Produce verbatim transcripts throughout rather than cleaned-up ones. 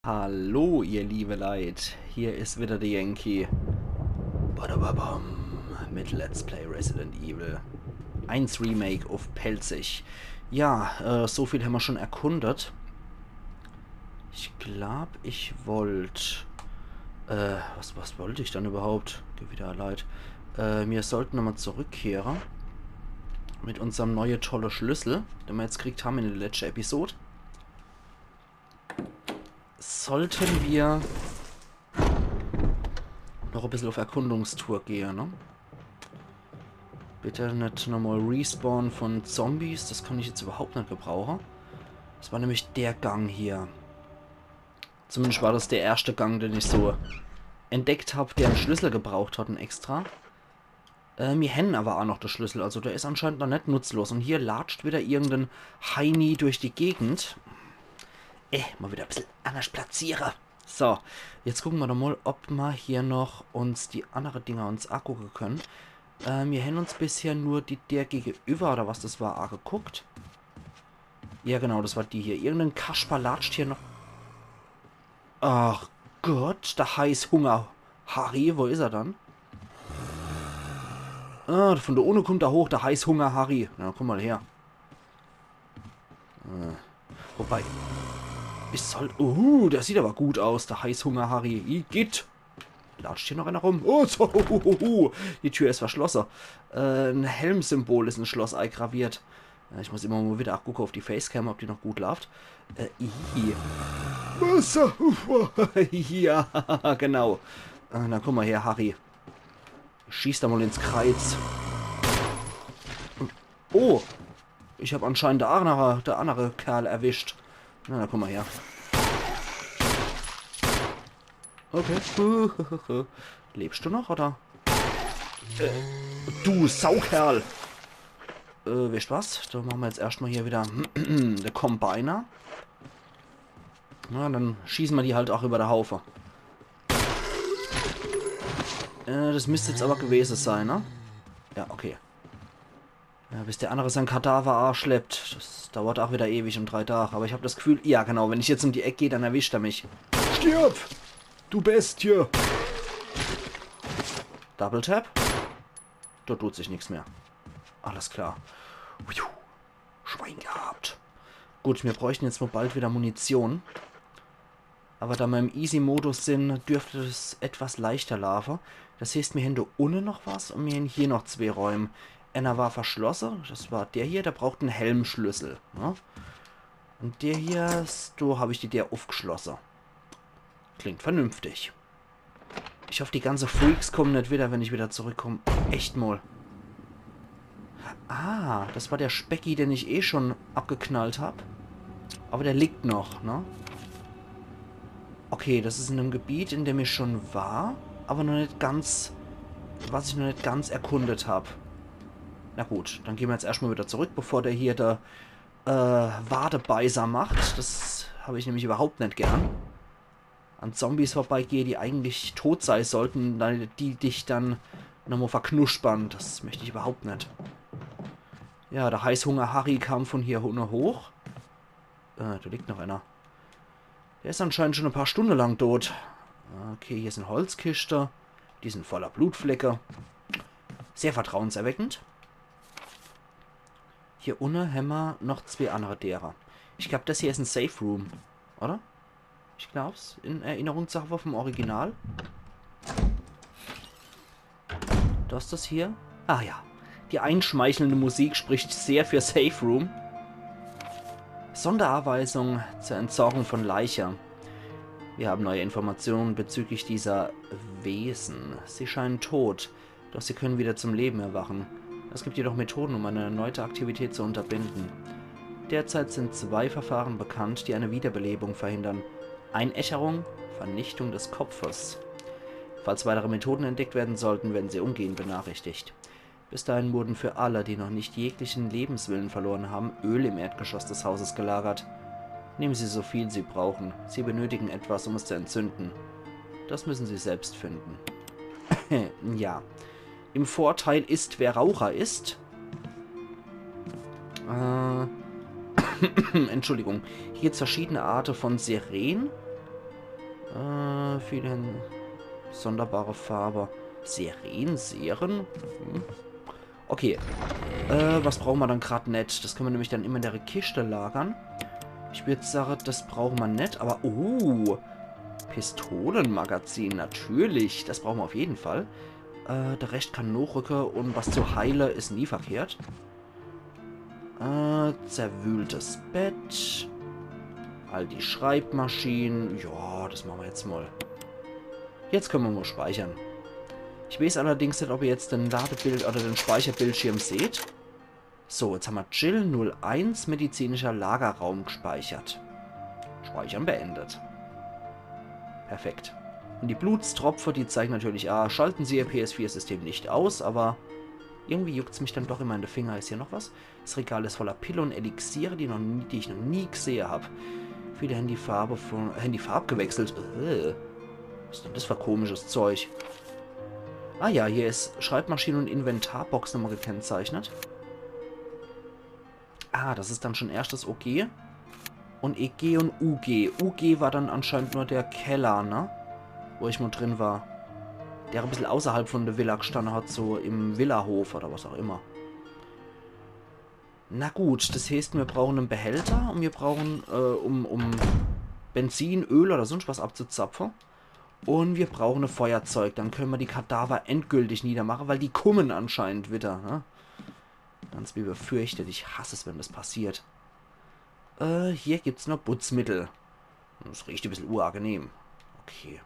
Hallo, ihr liebe Leit, hier is wieder der Yankee. Badababam, mit Let's Play Resident Evil eins Remake uff Pälzisch. Ja, äh, so viel hämmer schon erkundet. Ich glaub, ich wollt, äh, was, was wollt ich dann überhaupt? Gewitter, Leit. Äh, mir sollten nochmal zurückkehre. Mit unserm neue tolle Schlüssel, den mer jetzt gekriegt hämmer in der letschte Episode. Sollten mir noch e bissel uff Erkundungstour gehe, ne? Bitte net nochmal Respawn von Zombies, das kann ich jetzt überhaupt net gebrauche. Das war nämlich der Gang hier. Zumindest war das der erschte Gang, den ich so entdeckt hab, der en Schlüssel gebraucht hat, en extra. Äh, mir hännen aber aa noch de Schlüssel, also der is anscheinend noch net nutzlos. Und hier latscht wieder irgenden Heini durch die Gegend. Äh, mal wieder e bissel annerscht platziere. So, jetzt gucke mer doch mal, ob mer hier noch uns die annere Dinger uns agucke können. Äh, mir hännen uns bisher nur die der gegenüber, oder was das war, ageguckt. Ja, genau, das war die hier. Irgenden Kasper latscht hier noch. Ach Gott, der Heißhunger Harry, wo is er dann? Ah, von da unne kummt er hoch, der Heißhunger Harry. Na, komm mal her. Äh, wobei, ich soll... Uh, der sieht aber gut aus, der Heißhunger Harry. Igitt. Latscht hier noch einer rum? Oh, so, hu, hu, hu, hu. Die Tür is verschlosse. Äh, en Helmsymbol is ins Schloss eigraviert. Ja, ich muss immer mal wieder agucke uff die Facecam, ob die noch gut laaft. Äh, ihi. Wasser. Ja, genau. Äh, na komm mal her, Harry. Schieß da mal ins Kreiz. Oh, ich hab anscheinend der annere, der annere Kerl erwischt. Na, na, komm mal her. Okay. Lebst du noch, oder? Äh, du Saukerl! Äh, weescht was? Da mache mer jetzt erscht mal hier wieder de Combiner. Na, dann schieße mer die halt auch über de Haufe. Äh, das müsst jetzt aber gewese sein, ne? Ja, okay. Ja, bis der annere sein Kadaver aaschleppt, das dauert auch wieder ewig um drei Tage. Aber ich hab das Gefühl, ja genau, wenn ich jetzt um die Eck geh, dann erwischt er mich. Stirb! Du Bestie! Double Tap? Da tut sich nix mehr. Alles klar. Uiu. Schwein gehabt. Gut, mir bräuchten jetzt wohl bald wieder Munition. Aber da mer im Easy-Modus sin, dürft das etwas leichter laafe. Das heißt, mir hän do unne noch was und mir hän hier noch zwee Räum. Einer war verschlosse, das war der hier, der braucht en Helmschlüssel. Ne? Und der hier, do hab ich die Deer uffgeschlosse. Klingt vernünftig. Ich hoff, die ganze Freaks kommen net wieder, wenn ich wieder zurückkomm. Echt mal. Ah, das war der Specki, den ich eh schon abgeknallt hab. Aber der liegt noch, ne? Okay, das is in em Gebiet, in dem ich schon war, aber noch net ganz, was ich noch net ganz erkundet hab. Na gut, dann gehn mer jetzt erscht mal wieder zurück, bevor der hier der, äh, Wadebeißer macht. Das hab ich nämlich überhaupt net gern. An Zombies vorbeigehe, die eigentlich tot sei sollten, die dich dann nochmal verknuspern. Das möcht ich überhaupt net. Ja, der Heißhunger Harry kam von hier unne hoch. Äh, da liegt noch einer. Der is anscheinend schon e paar Stunde lang tot. Okay, hier sin Holzkischte. Die sin voller Blutflecke. Sehr vertrauenserweckend. Hier unne hämmer noch zwee annere Deere. Ich glaub, das hier is en Safe Room, oder? Ich glaub's, in Erinnerung zu hawwe vom Original. Das, das hier? Ah ja. Die einschmeichelnde Musik spricht sehr für Safe Room. Sonderanweisung zur Entsorgung von Leiche. Wir haben neue Informationen bezüglich dieser Wesen. Sie scheinen tot, doch sie können wieder zum Leben erwachen. Es gibt jedoch Methoden, um eine erneute Aktivität zu unterbinden. Derzeit sind zwei Verfahren bekannt, die eine Wiederbelebung verhindern. Einäscherung, Vernichtung des Kopfes. Falls weitere Methoden entdeckt werden sollten, werden Sie umgehend benachrichtigt. Bis dahin wurden für alle, die noch nicht jeglichen Lebenswillen verloren haben, Öl im Erdgeschoss des Hauses gelagert. Nehmen Sie so viel Sie brauchen. Sie benötigen etwas, um es zu entzünden. Das müssen Sie selbst finden. Ja. Im Vorteil ist, wer Raucher ist. Äh, Entschuldigung. Hier gibt's verschiedene Arten von Sirenen. Äh, viele Hen-, sonderbare Farbe. Seren, Seren? Hm. Okay. Äh, was brauche mer dann grad net? Das könne mer nämlich dann immer in de Kischt lagere. Ich würd sage, das brauche mer net, aber, oh, Pistolemagazin, natürlich. Das brauche mer auf jeden Fall. Äh, de Rescht kann nochrücke un was zu heile is nie verkehrt. Äh, zerwühltes Bett. All die Schreibmaschinen. Ja, das mache mer jetzt mal. Jetzt könne mer mal speichere. Ich weeß allerdings net, ob ihr jetzt de Ladebild- oder de Speicherbildschirm seht. So, jetzt hammer Jill null eins, medizinischer Lagerraum gespeichert. Speichern beendet. Perfekt. Un die Blutstropfe, die zeigen natürlich, ah, schalten Sie Ihr P S vier System nicht aus, aber irgendwie juckt's mich dann doch immer in de Finger. Is hier noch was? Das Regal is voller Pille un Elixiere, die, noch nie, die ich noch nie gesehe hab. Viele Handyfarbe von, Handyfarb gewechselt. Äh, was is denn das für komisches Zeug? Ah ja, hier is Schreibmaschine un Inventarbox nochmal gekennzeichnet. Ah, das is dann schon erschtes O G. Un E G un U G. U G war dann anscheinend nur de Keller, ne? Wo ich mal drin war. Der e bissel außerhalb von de Villa gestanne hat, so im Villahof oder was auch immer. Na gut, das heeßt, mir brauchen en Behälter un mir brauchen, äh, um, um Benzin, Öl oder sonst was abzuzapfe. Un mir brauchen e Feuerzeug, dann könne mer die Kadaver endgültig niedermache, weil die kummen anscheinend wieder, ne? Ganz wie befürchtet, ich hass es, wenn das passiert. Äh, hier gibt's noch Putzmittel. Das riecht e bissel unangenehm. Okay.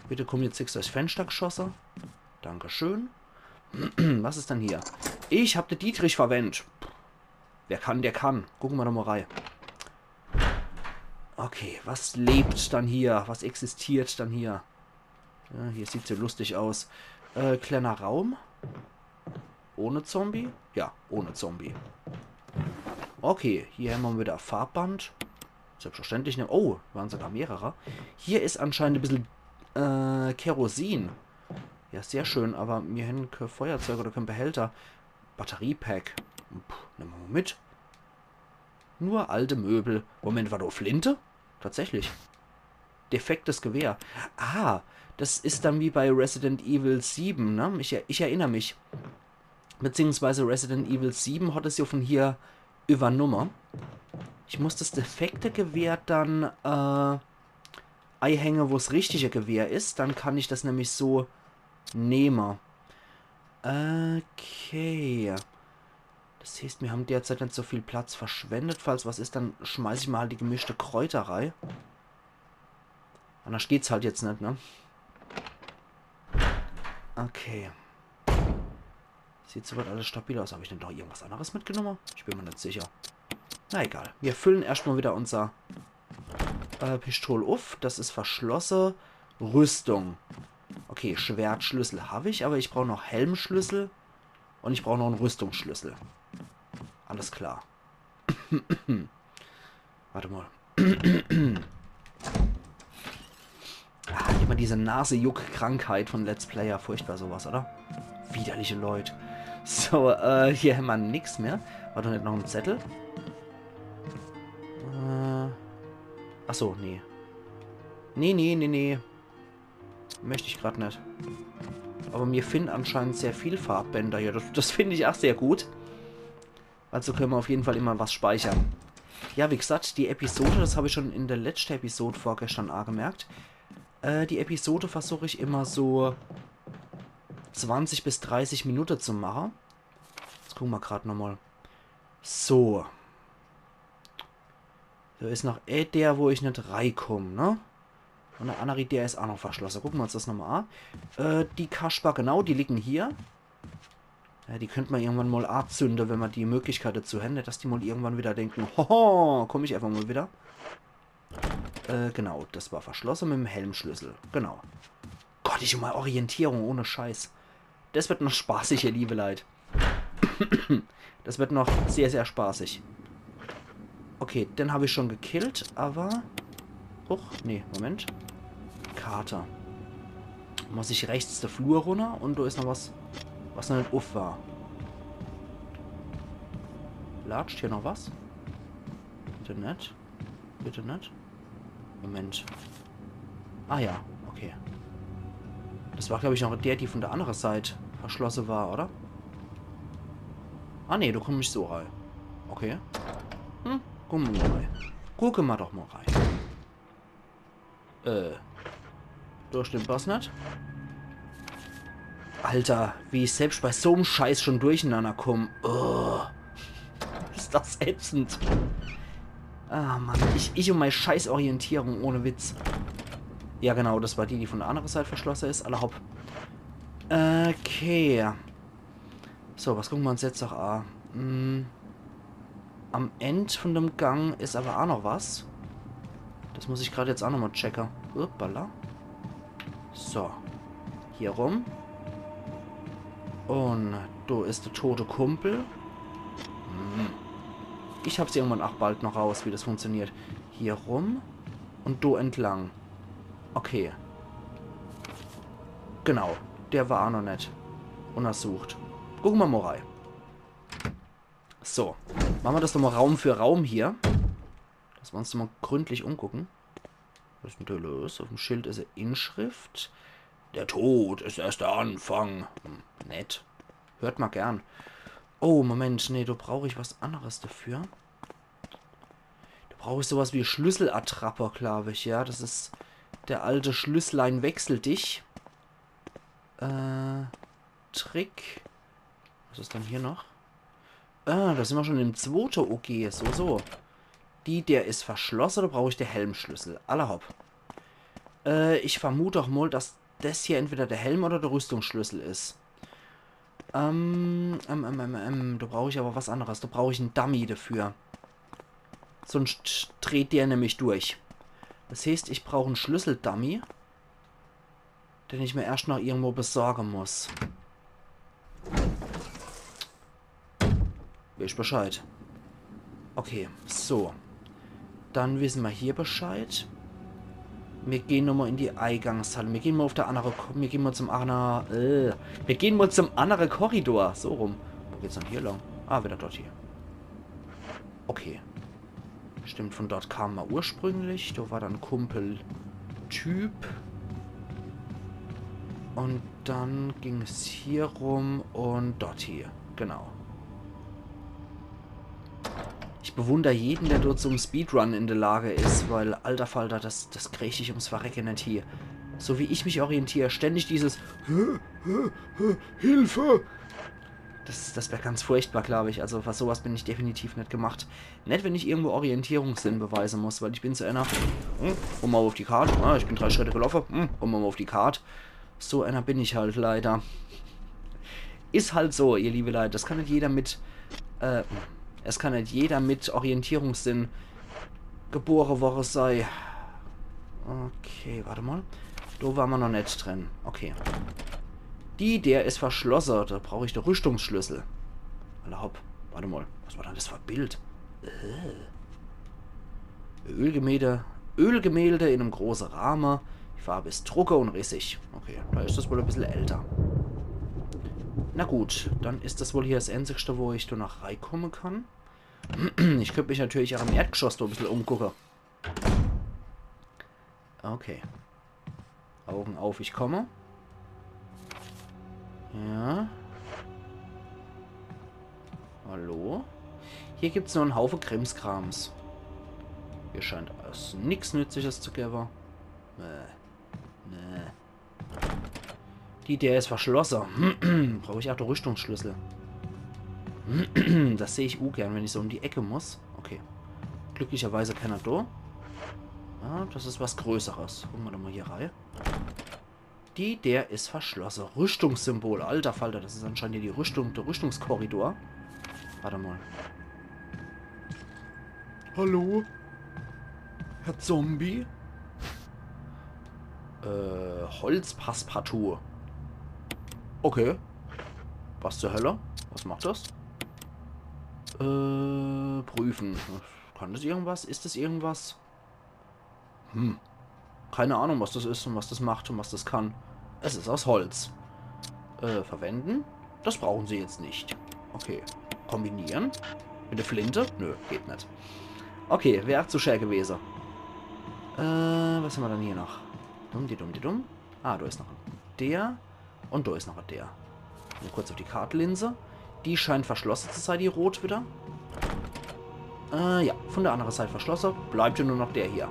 Bitte komm jetzt nix durchs Fenster geschosse. Dankeschön. Was is dann hier? Ich hab de Dietrich verwendt. Wer kann, der kann. Gucke mer doch mal rei. Okay, was lebt dann hier? Was existiert dann hier? Ja, hier sieht's ja lustig aus. Äh, kleiner Raum. Ohne Zombie? Ja, ohne Zombie. Okay, hier hämmer wieder Farbband. Selbstverständlich, ne? Oh, waren sogar mehrere. Hier is anscheinend e bissel, äh, Kerosin. Ja, sehr schön, aber mir hän kee Feuerzeug oder kee Behälter. Batteriepack. Puh, nemme mer mal mit. Nur alte Möbel. Moment, war do Flinte? Tatsächlich. Defektes Gewehr. Ah, das is dann wie bei Resident Evil sieben, ne? Ich, er- ich erinner mich. Beziehungsweise Resident Evil sieben hat es ja von hier übernomme. Ich muss das defekte Gewehr dann, äh, eihänge, wo's richtige Gewehr is. Dann kann ich das nämlich so nehme. Okay. Das heeßt, mir hän derzeit net so viel Platz verschwendet. Falls was is, dann schmeiß ich mal halt die gemischte Kräuterei. Anders geht's halt jetzt net, ne? Okay. Sieht soweit alles stabil aus. Hab ich denn doch irgendwas anderes mitgenomme? Ich bin mir net sicher. Na egal. Mir füllen erscht mal wieder unser, äh, Pistol uff. Das is verschlosse. Rüstung. Okay, Schwertschlüssel hab ich, aber ich brauch noch Helmschlüssel. Und ich brauch noch en Rüstungsschlüssel. Alles klar. Warte mal. Ah, immer diese Nasejuck-Krankheit von Let's Player. Furchtbar sowas, oder? Widerliche Leut. So, äh, hier hämmer nix mehr. War doch net noch en Zettel? Äh. Ach so, nee. Nee, nee, nee, nee. Möcht ich grad net. Aber mir finden anscheinend sehr viel Farbbänder hier. Das, das find ich auch sehr gut. Also können wir auf jeden Fall immer was speichern. Ja, wie gesagt, die Episode, das hab ich schon in der letzten Episode vorgestern angemerkt. Äh, die Episode versuch ich immer so zwanzig bis dreißig Minuten zu machen. Jetzt gucken wir grad nochmal. So. Da is noch eh der, wo ich net reikomm, ne? Und der andere, der is auch noch verschlossen. Gucken wir uns das nochmal an. Äh, die Kasper, genau, die liegen hier. Ja, die könnt man irgendwann mal anzünden, wenn man die Möglichkeit dazu hätte, dass die mal irgendwann wieder denken, hoho, komm ich einfach mal wieder. Äh, genau, das war verschlossen mit dem Helmschlüssel. Genau. Gott, ich um meine Orientierung, ohne Scheiß. Das wird noch spaßig, ihr liebe Leit. Das wird noch sehr, sehr spaßig. Okay, den hab ich schon gekillt, aber... Huch, nee, Moment. Karte. Muss ich rechts der Flur runter und da is noch was, was noch net uff war. Latscht hier noch was? Bitte net. Bitte net. Moment. Ah ja, okay. Das war, glaub ich, noch der, die von der anderen Seite verschlossen war, oder? Ah nee, do komm ich so rein. Okay. Hm, gucke mer mal rein. Gucke mer doch mal rein. Äh. Do stimmt was net. Alter, wie ich selbst bei so'm Scheiß schon durcheinander komm. Oh. Is das ätzend. Ah, Mann. Ich, ich und meine Scheißorientierung, ohne Witz. Ja, genau, das war die, die von der anderen Seite verschlossen is. Alla hopp. Okay. So, was gucke mer uns jetzt noch an? Hm. Am End von dem Gang is aber auch noch was. Das muss ich grad jetzt auch noch mal checke. Uppala. So. Hier rum. Und do is der tote Kumpel. Hm. Ich hab's irgendwann auch bald noch raus, wie das funktioniert. Hier rum. Und do entlang. Okay. Genau. Der war auch noch net untersucht. Gucke mer mal rein. So. Mache mer das doch mal Raum für Raum hier. Dass mer uns mal gründlich umgucke. Was is denn do los? Auf dem Schild is e Inschrift. Der Tod ist erst der Anfang. Hm, nett. Hört mer gern. Oh, Moment. Nee, do brauch ich was anderes dafür. Do brauch ich sowas wie Schlüsselattrappe, glaub ich. Ja, das is der alte Schlüsslein-Wechsel-dich. Äh, Trick. Was is denn hier noch? Ah, do sin mer schon im zwote O G. So, so. Die, der is verschlosse, do brauch ich de Helmschlüssel. Alla hopp. Äh, ich vermut doch mal, dass das hier entweder der Helm oder der Rüstungsschlüssel is. Ähm, ähm, ähm, ähm, ähm, do brauch ich aber was anderes. Do brauch ich en Dummy dafür. Sonst dreht der nämlich durch. Das heißt, ich brauch en Schlüssel-Dummy, den ich mir erscht noch irgendwo besorge muss. Weesch Bescheid. Okay, so. Dann wisse mer hier Bescheid. Mir gehn nochmal in die Eingangshalle. Mir gehn mal auf der andere Ko-, mir gehn mal zum andere, äh, mir gehn mal zum andere Korridor. So rum. Wo geht's dann hier lang? Ah, wieder dort hier. Okay. Stimmt, von dort kam mer ursprünglich. Do war dann Kumpel Typ. Und dann ging's hier rum und dort hier. Genau. Ich bewunder jeden, der dort zum Speedrun in der Lage is, weil, alter Falter, das, das krieg ich ums Verrecke net hie. So wie ich mich orientier, ständig dieses Hilfe! Das, das wär ganz furchtbar, glaub ich. Also, was sowas bin ich definitiv net gemacht. Net, wenn ich irgendwo Orientierungssinn beweise muss, weil ich bin so einer, hm, guck mal auf die Karte, ah, ich bin drei Schritte gelaufen, hm, guck mal auf die Karte. So einer bin ich halt leider. Is halt so, ihr liebe Leute. Das kann net jeder mit, äh, es kann net jeder mit Orientierungssinn gebore worre sei. Okay, warte mal. Do war mer noch net drin. Okay. Die, der is verschlosse. Do brauch ich de Rüstungsschlüssel. Alla hopp. Warte mal. Was war denn das für e Bild? Äh. Ölgemälde. Ölgemälde in einem großen Rahmen. Die Farbe is drucke und rissig. Okay, do is das wohl e bissel älter. Na gut, dann is das wohl hier das Einzigste, wo ich do noch reikomme kann. Ich könnt mich natürlich auch im Erdgeschoss do e bissel umgucke. Okay. Augen auf, ich komme. Ja. Hallo? Hier gibt's nur en Haufe Krimskrams. Hier scheint es nix Nützliches zu gebe. Äh. Nee. Die, der is verschlosse. Brauch ich auch de Rüstungsschlüssel. Das seh ich ugern, wenn ich so um die Ecke muss. Okay. Glücklicherweise kenner do. Ja, das is was Größeres. Gucke mer doch mal hier rei. Die, der is verschlosse. Rüstungssymbol. Alter Falter, das is anscheinend hier die Rüstung, der Rüstungskorridor. Warte mal. Hallo? Herr Zombie? Äh, Holzpassepartout. Okay. Was zur Hölle? Was macht das? Äh, prüfen. Kann das irgendwas? Is das irgendwas? Hm. Keine Ahnung, was das is und was das macht und was das kann. Es is aus Holz. Äh, verwenden? Das brauchen sie jetzt nicht. Okay. Kombinieren? Mit der Flinte? Nö, geht net. Okay, wär auch zu schwer gewese. Äh, was hammer dann hier noch? Dumm, die dumm, die dumm. Ah, do is noch der. Un do is noch der. Mol kurz uff die Kartlinse. Die scheint verschlosse zu sei, die rot widder. Äh, ja, vun de annere Seit verschlosse. Bleibt jo nur noch der hier.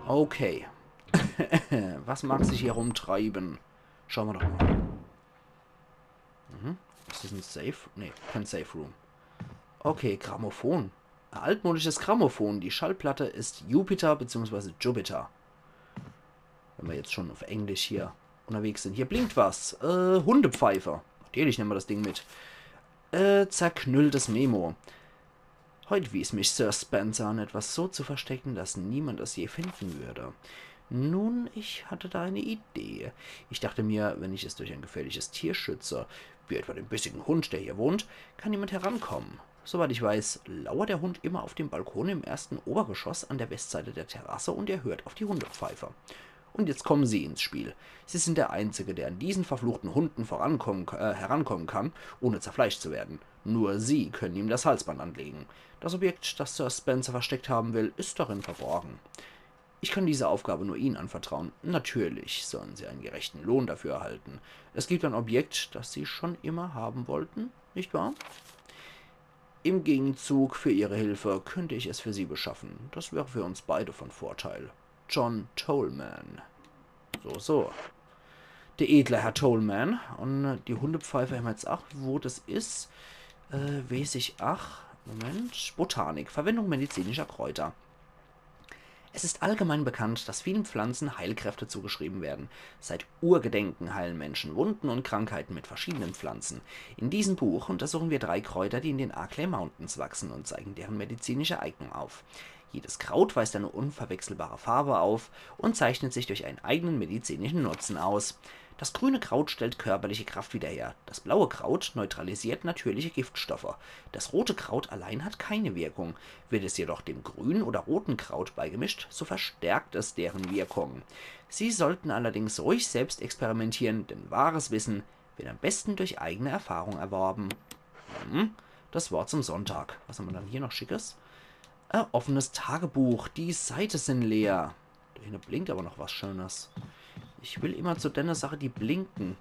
Okay. Was mag sich hier rumtreibe? Schaue mer doch mol. Mhm. Is des en Safe? Nee, kein Safe Room. Okay, Grammophon. Ein altmodisches Grammophon. Die Schallplatte ist Jupiter beziehungsweise Jupiter. Wenn mer jetzt schon uff Englisch hier unterwegs sin. Hier blinkt was. Äh, Hundepfeife. Natürlich nemme mer des Ding mit. Äh, zerknülltes Memo. Heute wies mich Sir Spencer an, etwas so zu verstecken, dass niemand es je finden würde. Nun, ich hatte da eine Idee. Ich dachte mir, wenn ich es durch ein gefährliches Tier schütze, wie etwa den bissigen Hund, der hier wohnt, kann niemand herankommen. Soweit ich weiß, lauert der Hund immer auf dem Balkon im ersten Obergeschoss an der Westseite der Terrasse und er hört auf die Hundepfeife. Und jetzt kommen Sie ins Spiel. Sie sind der Einzige, der an diesen verfluchten Hunden vorankommen, äh, herankommen kann, ohne zerfleischt zu werden. Nur Sie können ihm das Halsband anlegen. Das Objekt, das Sir Spencer versteckt haben will, ist darin verborgen. Ich kann diese Aufgabe nur Ihnen anvertrauen. Natürlich sollen Sie einen gerechten Lohn dafür erhalten. Es gibt ein Objekt, das Sie schon immer haben wollten, nicht wahr? Im Gegenzug für Ihre Hilfe könnte ich es für Sie beschaffen. Das wäre für uns beide von Vorteil. John Tolman. So, so. Der edle Herr Tolman. Un die Hundepfeife hämmer jetzt ach. Wo des is, äh, weeß ich ach. Moment. Botanik. Verwendung medizinischer Kräuter. Es ist allgemein bekannt, dass vielen Pflanzen Heilkräfte zugeschrieben werden. Seit Urgedenken heilen Menschen Wunden und Krankheiten mit verschiedenen Pflanzen. In diesem Buch untersuchen wir drei Kräuter, die in den Arklay Mountains wachsen, und zeigen deren medizinische Eignung auf. Jedes Kraut weist eine unverwechselbare Farbe auf und zeichnet sich durch einen eigenen medizinischen Nutzen aus. Das grüne Kraut stellt körperliche Kraft wieder her. Das blaue Kraut neutralisiert natürliche Giftstoffe. Das rote Kraut allein hat keine Wirkung. Wird es jedoch dem grünen oder roten Kraut beigemischt, so verstärkt es deren Wirkung. Sie sollten allerdings ruhig selbst experimentieren, denn wahres Wissen wird am besten durch eigene Erfahrung erworben. Hm, das Wort zum Sonntag. Was hämmer dann hier noch Schickes? Äh, offenes Tagebuch. Die Seite sin leer. Do hinne blinkt awwer noch was Schönes. Ich will immer zu denne Sache, die blinken.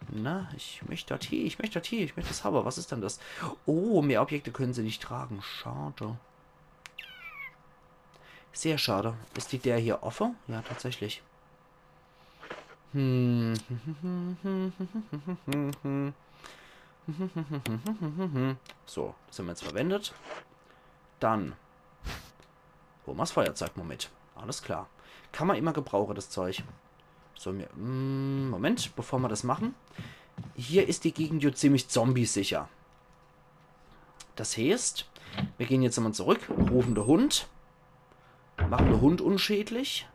Na, ich möcht dort hie, ich möcht dort hie, ich möcht des hawwe. Was is dann des? Oh, mehr Objekte können Sie nicht tragen. Schade. Sehr schade. Is die Deer hier offe? Ja, tatsächlich. Hm. So, des hämmer jetzt verwendet. Dann hole mer's Feuerzeug mol mit. Alles klar. Kann mer immer gebrauche, des Zeug. So, mir, mm, Moment, bevor mer des mache. Hier is die Gegend jo ziemlich zombiesicher. Des heeßt, mir gehn jetzt emol zurück, rufe de Hund, mache de Hund unschädlich.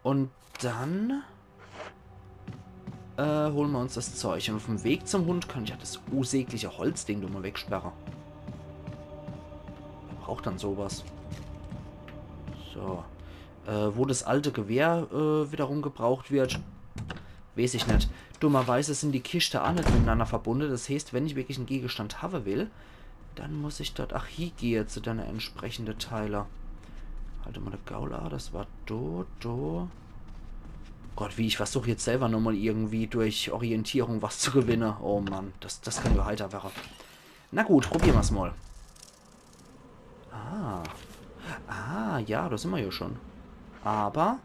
Un dann, äh, hole mer uns des Zeug. Un uff'm Weg zum Hund kann ich jo des unsägliche Holzding do mol wegsperre. Wer braucht dann so was? So. Äh, wo des alte Gewehr, äh, wiederum gebraucht wird, weeß ich net. Dummerweise sin die Kischte ach net mitenanner verbunde. Des heeßt, wenn ich wirklich en Gegenstand hawwe will, dann muss ich dort ach hiegehe zu denne entsprechende Teile. Halt mol de Gaul a, des war do, do. Gott, wie ich versuch jetzt selwer nochmol irgendwie durch Orientierung was zu gewinne. Oh Mann, des, des kann jo heiter werre. Na gut, probiere mer's mol. Ah. Ah, ja, do sin mer jo schon. Awwer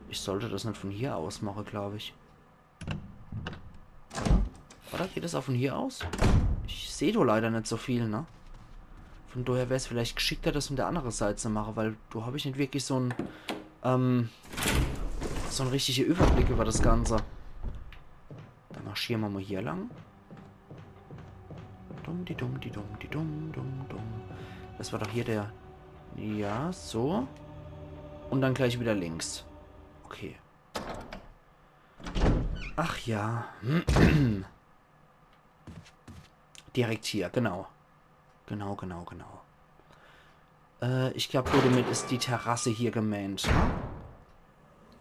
ich sollt des net vun hier aus mache, glaab ich. Oder? Oder geht des ach vun hier aus? Ich seh do leider net so viel, ne? Vun doher wär's vielleicht gschickter, des vun de annere Seit zu mache, weil do hab ich net wirklich so'n, ähm, so'n richtige Überblick über des Ganze. Dann marschiere mer mol hier lang. Dumm, die dumm, die dumm, die dumm, dumm, dumm. Des war doch hier der. Ja, so. Un dann gleich widder links. Okay. Ach ja. Direkt hier, genau. Genau, genau, genau. Äh, ich glaab, domit is die Terrasse hier gemeent, ne?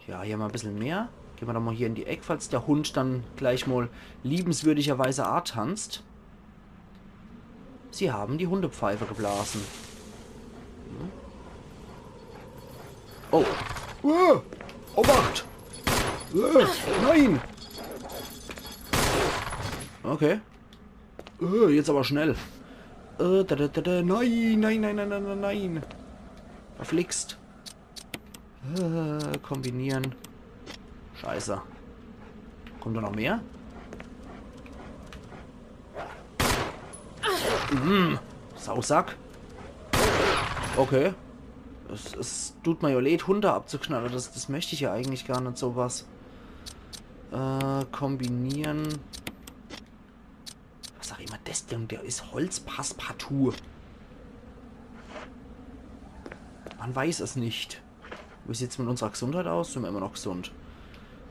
Ja, hier mol e bissel mehr. Gehn mer doch mol hier in die Eck, falls de Hund dann gleich mol liebenswürdigerweise atanzt. Sie haben die Hundepfeife geblasen. Hm. Oh. Äh, Obacht! Äh, nein! Okay. Äh, jetzt aber schnell. Äh, da, da, da, da. Nein, nein, nein, nein, nein, nein, nein. Verflixt. Äh, kombinieren. Scheiße. Kommt da noch mehr? Mm, Sausack. Okay. Es, es tut mir ja leid, Hunde abzuknallen. Das, das möchte ich ja eigentlich gar nicht, sowas. Äh, kombinieren. Was auch immer das Ding, der ist Holzpassepartout. Man weiß es nicht. Wie sieht's mit unserer Gesundheit aus? Sind wir immer noch gesund?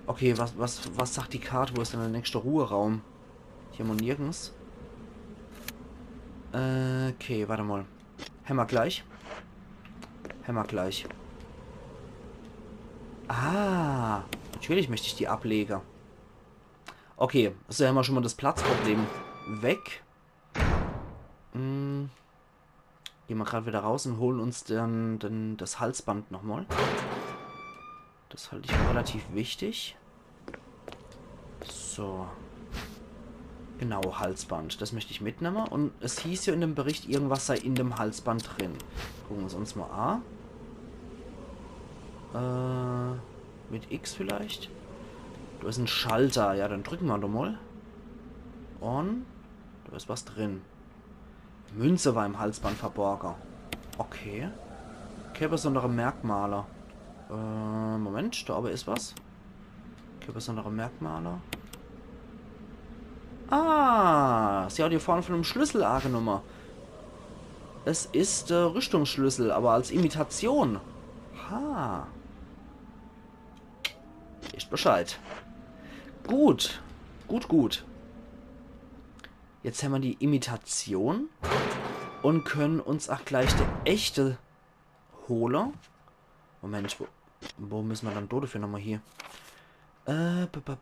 Okay, was, was, was sagt die Karte? Wo ist denn der nächste Ruheraum? Hier mal nirgends. Äh, okay, warte mal. Hämmer gleich. Hämmer gleich. Ah, natürlich möchte ich die ablege. Okay, so hämmer schon mal das Platzproblem weg. Hm. Gehen wir gerade wieder raus und holen uns dann, dann das Halsband nochmal. Das halte ich für relativ wichtig. So. Genau, Halsband. Das möchte ich mitnehmen. Und es hieß ja in dem Bericht, irgendwas sei in dem Halsband drin. Gucken wir es uns mal an. Äh, mit X vielleicht? Da ist ein Schalter. Ja, dann drücken wir doch mal. Und da ist was drin. Münze war im Halsband verborgen. Okay. Keine besondere Merkmale. Äh, Moment, da oben ist was. Keine besondere Merkmale. Ah, sie hat die Form von einem Schlüssel angenommen. Es ist, äh, Rüstungsschlüssel, aber als Imitation. Ha. Ist Bescheid. Gut. Gut, gut. Jetzt hämmer die Imitation und können uns auch gleich die echte hole. Moment, wo, wo müssen wir dann dafür nochmal hier? Äh, ba, ba,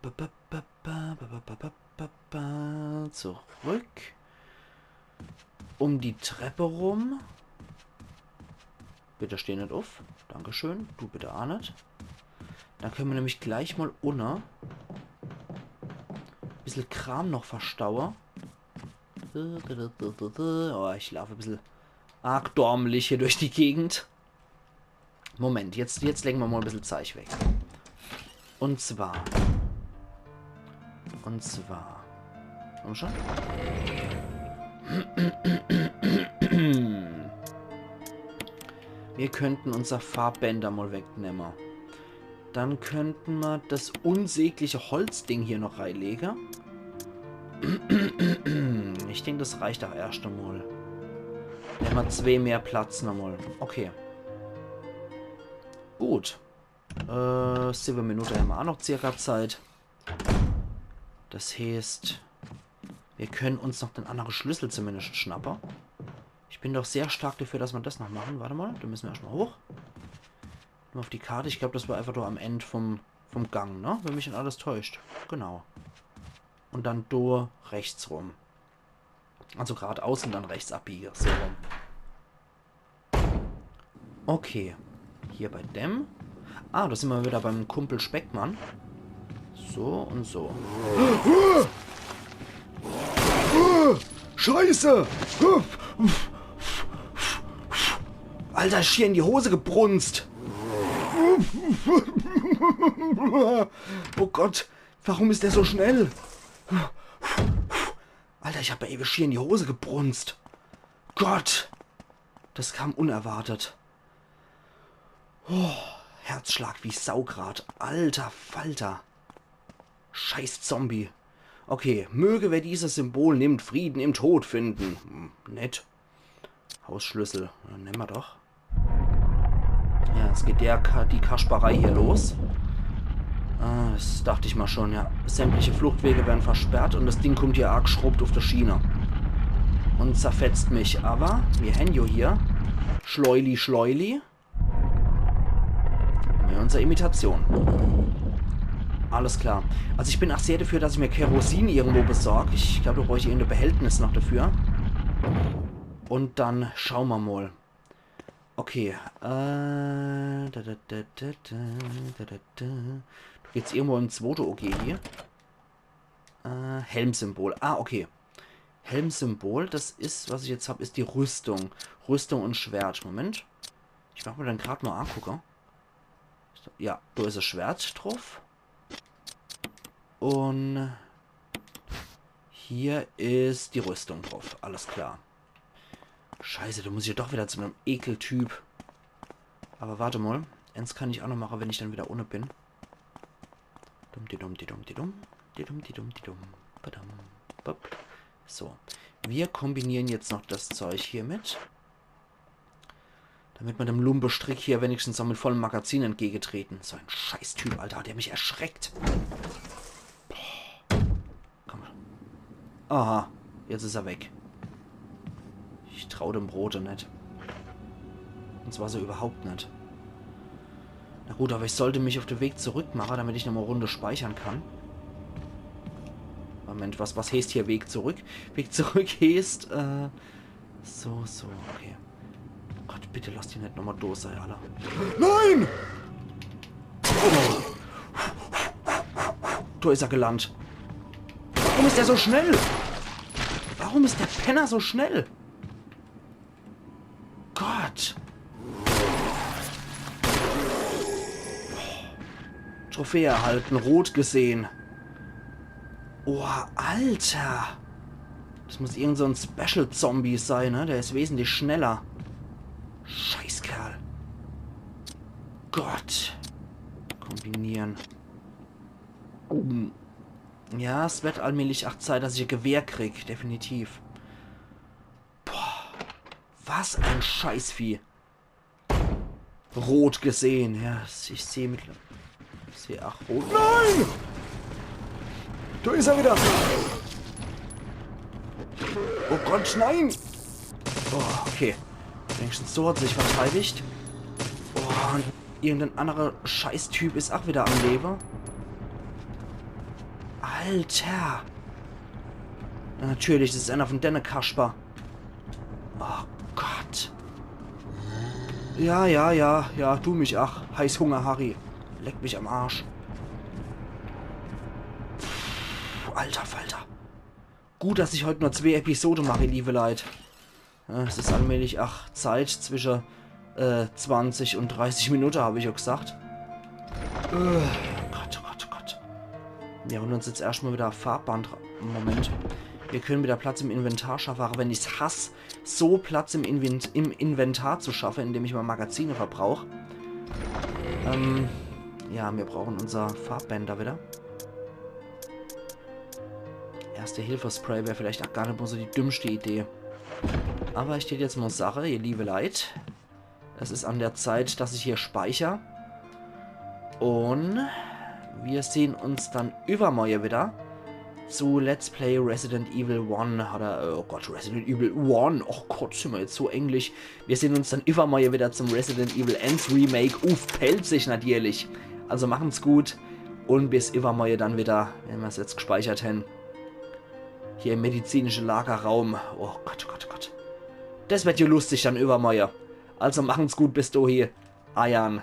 ba, zurück. Um die Treppe rum. Bitte steh nicht auf. Dankeschön. Du bitte auch nicht. Dann können wir nämlich gleich mal unne bissel Kram noch verstauen. Oh, ich laufe ein bisschen arg dormelig hier durch die Gegend. Moment, jetzt, jetzt legen wir mal ein bisschen Zeug weg. Und zwar. Und zwar. Komm schon. Wir könnten unser Farbbänder mal wegnehmen. Dann könnten wir das unsägliche Holzding hier noch reinlegen. Ich denke, das reicht auch erst einmal. Dann haben wir zwei mehr Platz nochmal. Okay. Gut. Äh, sieben Minuten haben wir auch noch circa Zeit. Das heißt, wir können uns noch den anderen Schlüssel zumindest schnappen. Ich bin doch sehr stark dafür, dass wir das noch machen. Warte mal, da müssen wir erstmal hoch. Nur auf die Karte. Ich glaube, das war einfach nur am Ende vom, vom Gang, ne? Wenn mich nicht alles täuscht. Genau. Und dann da rechts rum. Also geradeaus und dann rechts abbiegen. So rum. Okay. Hier bei dem. Ah, da sind wir wieder beim Kumpel Speckmann. So und so. Scheiße! Alter, ist schier in die Hose gebrunzt. Oh Gott, warum ist der so schnell? Alter, ich hab ja ewig schier in die Hose gebrunzt. Gott, das kam unerwartet. Oh, Herzschlag wie Sau grad. Alter Falter. Scheiß Zombie. Okay, möge wer dieses Symbol nimmt, Frieden im Tod finden. Hm, nett. Hausschlüssel. Ja, nehmen wir doch. Ja, jetzt geht der Ka die Kasperei hier los. Ah, das dachte ich mal schon, ja. Sämtliche Fluchtwege werden versperrt und das Ding kommt hier arg schrubbt auf der Schiene. Und zerfetzt mich. Aber wir haben ja hier Schleuli, Schleuli. Ja, unsere Imitation. Alles klar. Also ich bin auch sehr dafür, dass ich mir Kerosin irgendwo besorge. Ich glaube, da bräuchte ich irgendein Behältnis noch dafür. Und dann schauen wir mal. Okay, äh, da, da, da, da, da, da, da, da. Du geht's irgendwo ins zwote O G hier. Äh, Helmsymbol. Ah, okay. Helmsymbol, das is, was ich jetzt hab, is die Rüstung. Rüstung und Schwert. Moment. Ich mach mir den grad mal angucke. Ja, do is das Schwert drauf. Und hier is die Rüstung drauf. Alles klar. Scheiße, do muss ich ja doch wieder zu dem Ekeltyp. Aber warte mal. Eins kann ich auch noch mache, wenn ich dann wieder unne bin. Dum, di dum, di dum, di dum. Di dum, di dum, di dum. Badam. Bop. So. Wir kombinieren jetzt noch das Zeug hier mit. Damit wir dem Lumpestrick hier wenigstens auch mit vollem Magazin entgegentreten. So ein Scheißtyp, Alter. Hat der mich erschreckt. Boah. Komm schon. Aha, jetzt is er weg. Ich trau dem Rote net. Und zwar so überhaupt net. Na gut, aber ich sollte mich auf den Weg zurück mache, damit ich noch mal Runde speichern kann. Moment, was, was heißt hier Weg zurück? Weg zurück heißt, äh, so, so, okay. Gott, bitte lass die net noch mal do sei, Alter. Nein! Oh. Do is er gelandet. Warum is der so schnell? Warum is der Penner so schnell? Gott. Trophäe erhalten, rot gesehen. Oh, Alter. Das muss irgend so ein Special-Zombie sein, ne? Der is wesentlich schneller. Scheißkerl. Gott. Kombinieren. Um. Ja, es wird allmählich auch Zeit, dass ich ein Gewehr krieg. Definitiv. Boah. Was ein Scheißvieh. Rot gesehen, ja. Ich seh mit. Ich seh, ach, rot. Nein! Da ist er wieder! Oh Gott, nein! Oh, okay. Wenigstens so hat sich verteidigt. Oh, und irgendein anderer Scheißtyp ist auch wieder am Leben. Alter! Ja, natürlich, das ist einer von denne Kasper. Oh Gott. Ja, ja, ja, ja, du mich ach. Heißhunger Harry. Leck mich am Arsch. Puh, alter Falter. Gut, dass ich heut nur zwee Episode mache, liebe Leit. Ja, es is allmählich ach Zeit zwischen äh, zwanzig und dreißig Minute, hab ich ja gesagt. Äh, Gott, oh Gott, oh Gott. Wir holen uns jetzt erstmal wieder Farbband ra-, Moment. Wir können wieder Platz im Inventar schaffen, auch wenn ich's hasse, so Platz im, Invent im Inventar zu schaffen, indem ich mal Magazine verbrauch. Ähm, ja, wir brauchen unser Farbbänder wieder. Erste-Hilfe-Spray wär vielleicht auch gar nicht mal so die dümmste Idee. Aber ich tät jetzt mal sagen, ihr liebe Leit, es is an der Zeit, dass ich hier speicher. Und wir sehen uns dann übermorgen wieder zu Let's Play Resident Evil One. Oder, oh Gott, Resident Evil One. Oh Gott, sind wir jetzt so englisch. Wir sehen uns dann übermorgen wieder zum Resident Evil eins Remake uff Pälzisch natürlich. Also machen's gut und bis übermorgen dann wieder, wenn wir's jetzt gespeichert haben. Hier im medizinischen Lagerraum. Oh Gott, oh Gott, oh Gott. Das wird ja lustig dann übermorgen. Also machen's gut bis dahin. Eiern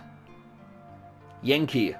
Yankee.